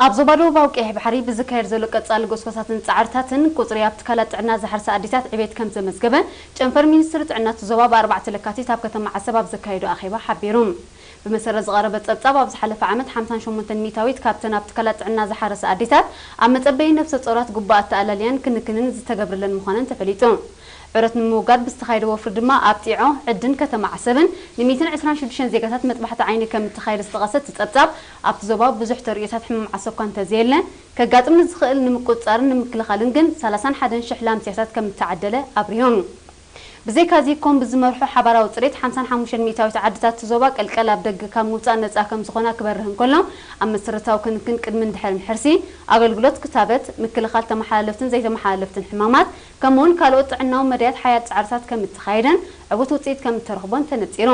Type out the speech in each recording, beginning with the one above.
ኣብ ዞባ ደቡባዊ ቀይሕ ባሕሪ ብዝካየድ ዘሎ ቀጻሊ ጎስጓሳትን ጻዕርታትን፣ ቁጽሪ ኣብ ትካላት ጥዕና ዝሓርሳ ኣዴታት ዕቤት ከም ዘመዝገበ ጨንፈር ሚኒስትሪ ጥዕና እቲ ዞባ ብ ኣርባዕተ ለካቲት ኣብ ከተማ ዓሰብ ኣብ ዘካየዶ ኣኼባ ሓቢሩ። ብመሰረት ዝቐረበ ጸብጻብ፣ ኣብ ዝሓለፈ ዓመት ሓምሳን ሸሞንተን ሚእታዊት ካብተን ኣብ ትካላት ጥዕና ዝሓረሳ ኣዴታት ኣብ መጸበዪ ነፍሰ ጾራት ግቡእ ኣተኣላልያን ክንክንን ዝተገብረለን ምዃነን ተፈሊጡ። ዕረት ንምውጋድ ብዝተኻየደ ወፍሪ ድማ ኣብ ጢዖ፣ ዕድን ከተማ ዓሰብን ን ሚእትን ዕስራን ሽዱሽተን ዜጋታት መጥባሕቲ ዓይኒ ከም እተኻየደ ዝጠቐሰ እቲ ጸብጻብ፣ ኣብቲ ዞባ ብዙሕ ተርእዮታት ሕማም ዓሶ እኳ እንተዘየለ፣ ከጋጥም ንዝኽእል ንምቁጽጻርን ንምክልኻልን ግን ሰላሳን ሓደን ሽሕ ላምስያታት ከም እተዓደለ ኣብሪሁ። ብዘይካዚ፣ ኮም ብዝመርሖ ሓባራዊ ጽሬት ሓምሳን ሓሙሽተን ሚእታዊት ዓድታት እቲ ዞባ ቀልቀል ኣብ ደገ ካብ ምውጻእ ነጻ ከም ዝኾና ክበርህ እንከሎ፣ ኣብ መሰረታዊ ክንክን ቅድምን ድሕርን ሕርሲ፣ ኣገልግሎት ክታበት፣ ምክልኻል ተመሓላለፍትን ዘይተመሓላለፍትን ሕማማት፣ ከምኡውን ካልኦት ጥዕናዊ መዳያት ሓያል ጻዕርታት ከም እተኻየደን ዕዉት ውጽኢት ከም እተረኽቦን ተነጺሩ።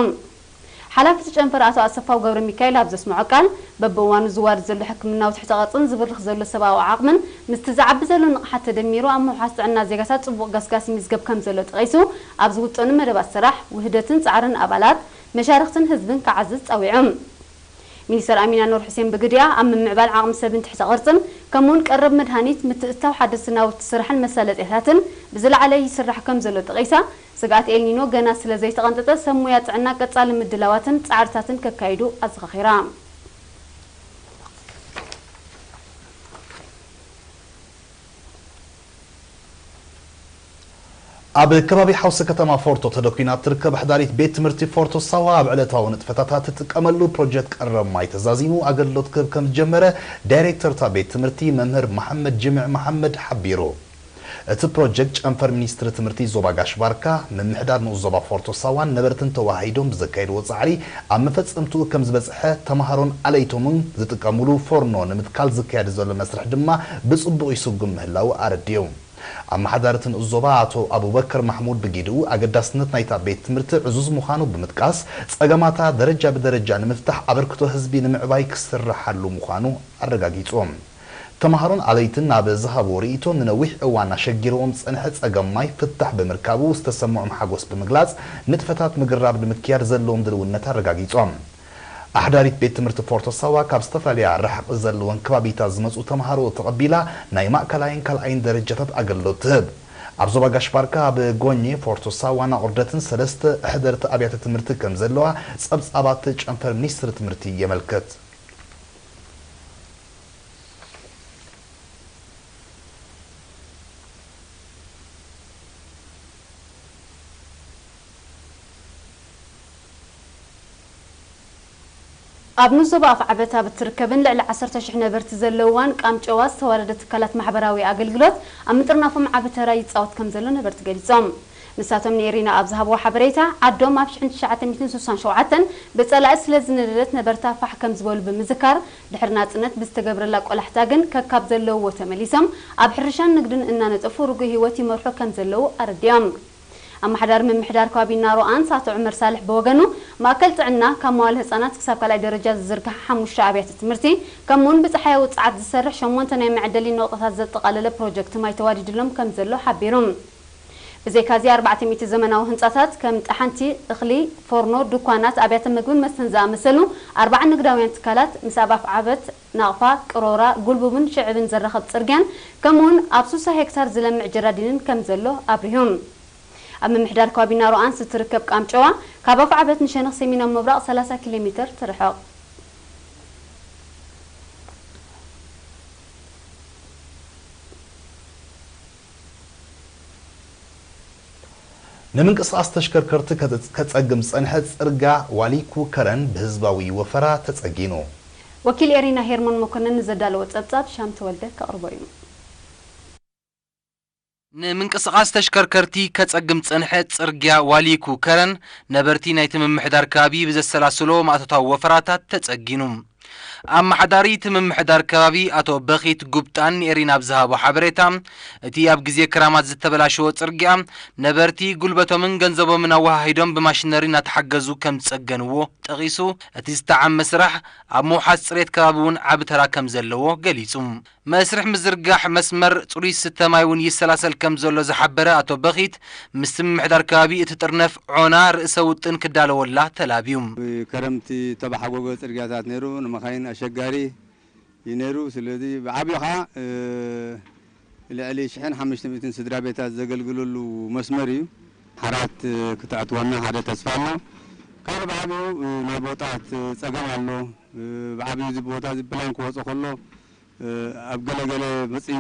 ሓላፊ እቲ ጨንፈር ኣቶ ኣሰፋው ገብረ ሚካኤል ኣብ ዘስምዖ ቃል፣ በብእዋኑ ዝዋረድ ዘሎ ሕክምናዊ ትሕተ ቅርጽን ዝብርኽ ዘሎ ሰብኣዊ ዓቕምን ምስቲ ዝዓቢ ዘሎ ንቕሓት ተደሚሩ፣ ኣብ ምውሓስ ጥዕና ዜጋታት ጽቡቕ ገስጋስ ይምዝገብ ከም ዘሎ ጠቒሱ፣ ኣብ ዝውጠኑ መደባት ስራሕ፣ ውህደትን ጻዕርን ኣባላት፣ መሻርኽትን ህዝብን ክዓዝዝ ጸዊዑ። ሚኒስተር ኣሚና ኑር ሑሴን ብግዲኣ፣ ኣብ ምምዕባል ዓቕሚ ሰብን ትሕተ ቅርጽን፣ ከምኡውን ቀረብ መድሃኒት፣ ምትእትታው ሓደስቲ ናውቲ ስራሕን መሳለጥያታትን ብዝለዓለ ይስራሕ ከም ዘሎ ጠቒሳ፣ ስግኣት ኤልኒኖ ገና ስለ ዘይተቐንጠጠ፣ ሰብ ሞያ ጥዕና ቀጻሊ ምድላዋትን ጻዕርታትን ከካይዱ ኣዘኻኺራ። ኣብ ከባቢ ሓውሲ ከተማ ፎርቶ ተደኲና እትርከብ ኣሕዳሪት ቤት ትምህርቲ ፎርቶ ሳዋ ኣብ ዕለታዊ ንጥፈታታ እትጥቀመሉ ፕሮጀክት ቀረብ ማይ ተዛዚሙ ኣገልግሎት ክህብ ከም ዝጀመረ ዳይሬክተር እታ ቤት ትምህርቲ መምህር መሓመድ ጅምዕ መሓመድ ሓቢሩ። እቲ ፕሮጀክት ጨንፈር ሚኒስትሪ ትምህርቲ ዞባ ጋሽ ባርካ፣ ምምሕዳር ንኡስ ዞባ ፎርቶ ሳዋን ነበርትን ተወሃሂዶም ብዘካየድዎ ጻዕሪ ኣብ መፈጸምትኡ ከም ዝበጽሐ፣ ተማሃሮን ኣለይቶምን ዝጥቀሙሉ ፎርኖ ንምትካል ዝካየድ ዘሎ መስርሕ ድማ ብጽቡቕ ይስጉም ምህላዉ ኣረዲኡ። ኣመሓዳሪ እቲ ንኡስ ዞባ ኣቶ ኣቡበከር ማሕሙድ ብጊድኡ፣ ኣገዳስነት ናይታ ቤት ትምህርቲ ዕዙዝ ምዃኑ ብምጥቃስ፣ ጸገማታ ደረጃ ብደረጃ ንምፍታሕ ኣበርክቶ ህዝቢ ንምዕባይ ክስርሓሉ ምዃኑ ኣረጋጊጹ። ተማሃሮን ኣለይትን ናብ ዝሃብዎ ርእይቶ፣ ንነዊሕ እዋን ኣሸጊርዎም ዝጸንሐ ጸገም ማይ ፍታሕ ብምርካቡ ዝተሰምዖም ሓጎስ ብምግላጽ፣ ንጥፈታት ምግራብ ንምክያድ ዘለዎም ድልውነት ኣረጋጊጾም። ኣሕዳሪት ቤት ትምህርቲ ፎርቶ ሳዋ ካብ ዝተፈላለያ ርሕቂ ዘለወን ከባቢታት ዝመጹ ተማሃሮ ተቐቢላ ናይ ማእከላይን ካልኣይን ደረጃታት ኣገልግሎት ትህብ። ኣብ ዞባ ጋሽ ባርካ ኣብ ጎኝ ፎርቶ ሳዋን ኣቑርደትን ሰለስተ ኣሕደርቲ ኣብያተ ትምህርቲ ከም ዘለዋ ጸብጻባት ጨንፈር ሚኒስትሪ ትምህርቲ የመልክት። ኣብ ንዞባ ኣፍዓበት ኣብ እትርከብን ልዕሊ ዓሰርተ ሽሕ ነበርቲ ዘለውዋን ቃምጨዋ ዝተዋረደ ትካላት ማሕበራዊ ኣገልግሎት ኣብ ምጥርናፎም ዓቢ ተራ ይጻወት ከም ዘሎ ነበርቲ ገሊጾም። ንሳቶም ንኤሪና ኣብ ዝሃብዎ ሓበሬታ፣ ዓዶም ኣብ ሽሕን ትሽዓተ ሚእትን ስሳን ሸውዓተን ብጸላኢ ስለ ዝነደደት ነበርታ ፋሕ ከም ዝበሉ ብምዝካር፣ ድሕሪ ናጽነት ብዝተገብረላ ቆላሕታ ግን ከካብ ዘለውዎ ተመሊሶም ኣብ ሕርሻን ንግድን እናነጠፉ ርጉእ ህይወት ይመርሑ ከም ዘለዉ ኣረዲኦም። ኣመሓዳሪ ምምሕዳር ከባቢ ናሮኣን ሳቶ ዑመር ሳልሕ ብወገኑ፣ ማእከል ጥዕና ካብ መዋለ ህጻናት ክሳብ ካልኣይ ደረጃ ዝዝርግሐ ሓሙሽተ ኣብያተ ትምህርቲ፣ ከምኡውን ብጸሓያዊ ጸዓት ዝሰርሕ ሸሞንተ ናይ መዐደሊ ነቑጣታት ዘጠቓለለ ፕሮጀክት ማይ ተዋዲድሎም ከም ዘሎ ሓቢሩ። ብዘይካዚ ኣርባዕተ ሚእቲ ዘመናዊ ህንጻታት ከም ጠሓንቲ እኽሊ፣ ፎርኖ፣ ድኳናት፣ ኣብያተ ምግብን መስተን ዝኣመሰሉ ኣርባዓ ንግዳውያን ትካላት ምስ ኣብ ኣፍዓበት፣ ናቕፋ፣ ቅሮራ፣ ጉልቡብን ሽዕብን ዘራኽብ ጽርግያን ከምኡውን ኣብ ሱሳ ሄክታር ዝለምዕ ጀራዲንን ከም ዘሎ ኣብሪሁ። ኣብ ምምሕዳር ከባቢ ናሮኣንስ እትርከብ ቃምጨዋ ካብ ኣፍዓበት ንሸነኽ ሰሜናዊ ምብራቕ ሰላሳ ኪሎ ሜተር ትርሕቕ። ንምንቅስቓስ ተሽከርከርቲ ከጸ-፣ ከጸግም ዝጸንሐ ጽርጋ ዋሊኩ ከረን ብህዝባዊ ወፈራ ተጸጊኑ። ወኪል ኤሪና ሄርሞን መኮነን ንዘዳለዎ ጸብጻብ ሻም ተወልደ ከቕርቦ እዩ። ንምንቅስቓስ ተሽከርከርቲ ከጸግም ዝጸንሐ ጽርግያ ዋሊኩ ከረን ነበርቲ ናይቲ ምምሕዳር ከባቢ ብዘሰላስሎ ማእቶታዊ ወፈራታት ተጸጊኑ። ኣመሓዳሪ እቲ ምምሕዳር ከባቢ ኣቶ በኺት ጉብጣን ንኤሪና ኣብ ዝሃቦ ሓበሬታ፣ እቲ ኣብ ግዜ ክራማት ዝተበላሸወ ጽርግያ ነበርቲ ጉልበቶምን ገንዘቦምን ኣወሃሂዶም ብማሽነሪ እናተሓገዙ ከም ዝጸገንዎ ጠቒሱ፣ እቲ ዝተዓመ ስራሕ ኣብ ምውሓስ ጽሬት ከባቢ እውን ዓቢ ተራ ከም ዘለዎ ገሊጹ። መስርሕ ምዝርጋሕ መስመር ጽሩይ ዝስተ ማይ እውን ይሰላሰል ከም ዘሎ ዝሓበረ ኣቶ በኺት፣ ምስቲ ምምሕዳር ከባቢ እቲ ጥርነፍ ዖና ርእሰ ውጥን ክዳለወላ ተላብዩ። ከረምቲ ተባሓጎገ ጽርግያታት ነይሩ፣ ንመኻይን ኣሸጋሪ፣ እዩ ነይሩ። ስለዚ ብዓብዩ ኸዓ ልዕሊ ሽሕን ሓሙሽተ ሚእትን ስድራ ቤታት ዘገልግለሉ መስመር እዩ። ሓራት ክትኣትወና ሓደ ተስፋ ኣሎ። ካልእ ብዓብዩ ናይ ቦታት ጸገም ኣሎ። ብዓብዩ እዚ ቦታ እዚ ፕላን ክወጾ ከሎ ኣብ ገለገለ መጺኑ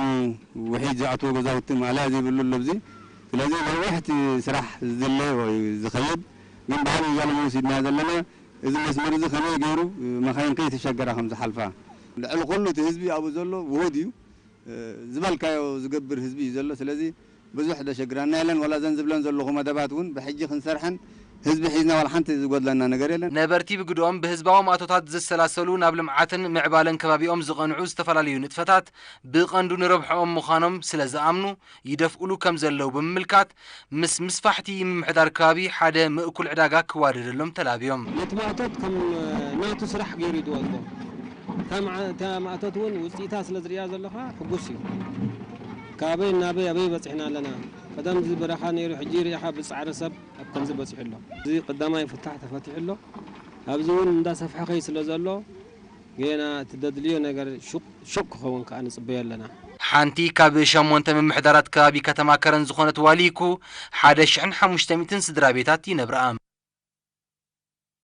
ውሒድ ዝኣትዎ ገዛውቲ ማእለያ ዘይብሉ ኣሎ ኣብዚ። ስለዚ ነዋሕቲ ስራሕ ዝድለዮ እዩ ዝኸይድ። ግን ብዓብዩ እዛ ሎሚ ወሲድናያ ዘለና እዚ መስመር እዚ ከመይ ገይሩ መኻይን ከይተሸገራ ከም ዝሓልፋ፣ ልዕሊ ኩሉ እቲ ህዝቢ ኣብኡ ዘሎ ውሁድ እዩ። ዝበልካዮ ዝገብር ህዝቢ እዩ ዘሎ። ስለዚ ብዙሕ ዘሸግራና የለን። ዋላ እዘን ዝብለን ዘለኹ መደባት እውን ብሕጂ ክንሰርሐን ህዝቢ ሒዝና ዋላ ሓንቲ ዝጎድለና ነገር የለን። ነበርቲ ብግድኦም ብህዝባዊ ማእቶታት ዝሰላሰሉ ናብ ልምዓትን ምዕባለን ከባቢኦም ዝቐንዑ ዝተፈላለዩ ንጥፈታት ብቐንዱ ንረብሕኦም ምዃኖም ስለ ዝኣምኑ ይደፍኡሉ ከም ዘለዉ ብምምልካት ምስ ምስፋሕቲ ምምሕዳር ከባቢ ሓደ ምእኩል ዕዳጋ ክዋደደሎም ተላብዮም። ነቲ ማእቶት ከም ናቱ ስራሕ ገይሩ እዩ ዝወስዶ። እታ መዓ-፣ እታ ማእቶት እውን ውፅኢታ ስለ ዝርእያ ዘለኻ ሕጉስ እዩ። ካበይ እናበይ ኣበይ በፂሕና ኣለና? ቀደም እዚ በረኻ ነይሩ፣ ሕጂ ርኢኻ ብፃዕሪ ሰብ ኣብ ከምዚ በፂሑ ኣሎ። እዚ ቀዳማይ ፍታሕ ተፈቲሑ ኣሎ። ኣብዚ እውን እንዳሰፍሐ ከይ ስለ ዘሎ ገና እቲ ደድልዮ ነገር ሹቕ ሹቕ ክኸውን ከዓ ንፅበዮ ኣለና። ሓንቲ ካብ ሸሞንተ ምምሕዳራት ከባቢ ከተማ ከረን ዝኾነት ዋሊኩ ሓደ ሽሕን ሓሙሽተ ሚእትን ስድራ ቤታት ይነብርኣ።